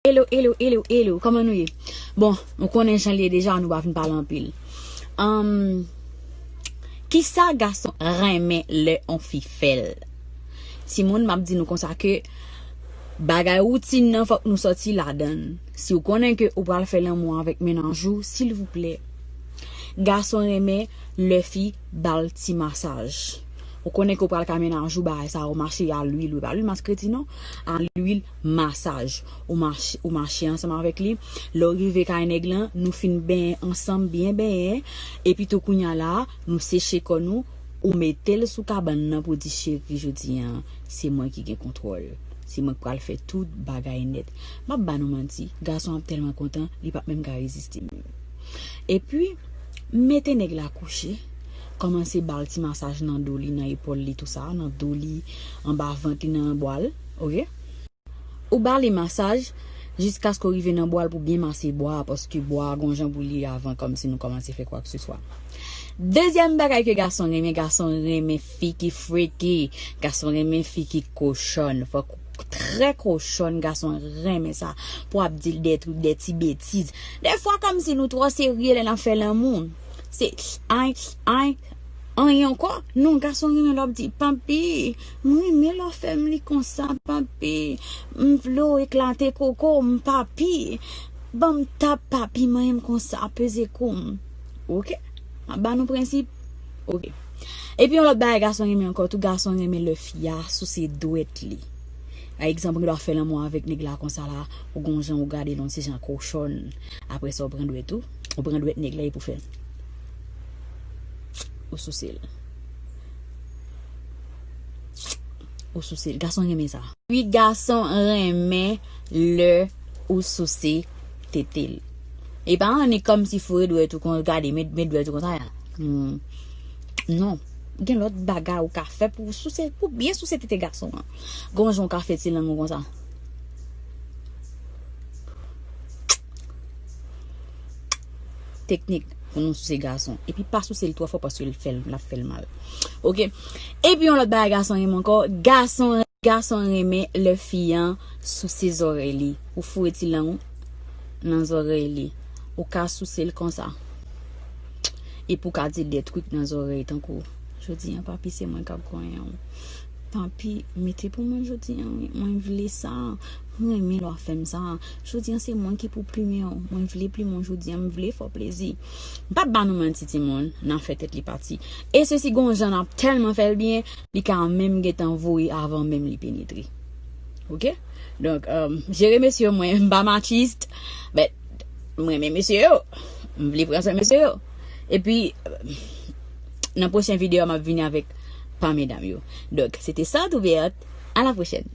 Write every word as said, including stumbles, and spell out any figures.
Hello, hello, hello, hello. Kòman nou ye? Bon, nou konnen jan l ye deja, nou pa vin pale anpil. Um, kisa gason renmen lè on fi fè l? Timoun, m ap di nou konsa ke bagay woutin nan, fòk nou sòti ladan l. Si w konnen ke ou pral fè lanmou avèk mennaj ou, silvouplè, gason renmen lè fi ba l ti masaj. Ou konnen ke w pral ka mennaj ou, bagay sa, ou mache a lwil, wi, pa lwil maskreti non, a lwil masaj. Ou mache, ou mache ansanm avèk li. Lè w rive kay nèg lan, nou fin benyen ansanm, byen benyen. Epi tou kounya la, nou seche kò nou, ou mete l sou kabann nan pou di, cheri, jodi a, se mwen ki gen kontwòl. Se mwen k pral fè tout bagay nèt. M ap ba nou manti, gason ap tèlman kontan, li p ap menm ka reziste menm. Epi, mete nèg la kouche, kòmanse ba l ti masaj nan do li, nan epòl li, tou sa, nan do li, anba vant li, nan bwa l, oke? Ou ba li masaj, jiskaske w rive nan bwa l pou byen mase bwa a, paske bwa a gon jan pou li avan, kòmsi nou kòmanse fè kwakseswa. Dezyèm bagay ke gason renmen, gason renmen fi ki freaky, gason renmen fi ki kochòn. Fòk ou trè kochòn, gason renmen sa. Pou ap di l de, de ti betiz. Defwa, kòmsi nou twò serye lè n ap fè lanmou. Se, ay, ay, anyen ankò. Non, gason renmen lè w ap di, papi, m renmen lè w fè m li konsa, papi. M vle w eklate koko m, papi. Ban m tap, papi, manyen m konsa, peze kou m. Oke? M ap ba nou prensip. Oke. Epi yon lòt bagay gason renmen ankò tou, gason renmen lè fi a souse dwèt li. Pa egzanp, ou gen dwa fè lanmou avèk nèg la konsa la, ou gon jan ou gade l yon ti jan kochòn. Apre sa, ou pran dwèt ou, ou pran dwèt nèg la epi w fè l. Ou souse l. Ou souse l. Gason renmen sa. Wi, gason renmen lè ou souse tete l. E pa annik kòmsi foure dwèt ou kon gade, met, met dwèt ou konsa. Hmm. Non. Gen lòt bagay ou ka fè pou souse, pou byen souse tete gason an. Gon jan ou ka fè ti lang ou konsa. Teknik pou nou souse gason. Epi pa souse l twò fò paske l fè l, l ap fè l mal. Oke? Epi yon lòt bagay gason renmen ankò, gason, gason renmen lè fi an souse zòrèy li. Ou foure ti lang ou nan zòrèy li. Ou ka souse l konsa. Epi ou ka di l de trik nan zòrèy tankou, jodi a, papi, se mwen k ap konyen w. Papi, mete pou mwen jodi a, wi. Mwen vle sa. M renmen lè w ap fè m sa. Jodi a, se mwen ki pou plimen w. Mwen vle plimen w jodi a. M vle fè w plezi. M p ap ba nou manti, timoun. N ap fè tèt li pati. E sesi gon jan n ap tèlman fè l byen, li ka menm gentan voye avan menm li penetre. Oke? Donk, um, jere mesye yo, mwen, m pa machist, but m renmen mesye yo. M vle pran swen mesye yo. Epi, nan pwochen videyo, m ap vini avèk pa medam yo. Donk, se te Sante Ouverte. À la prochaine.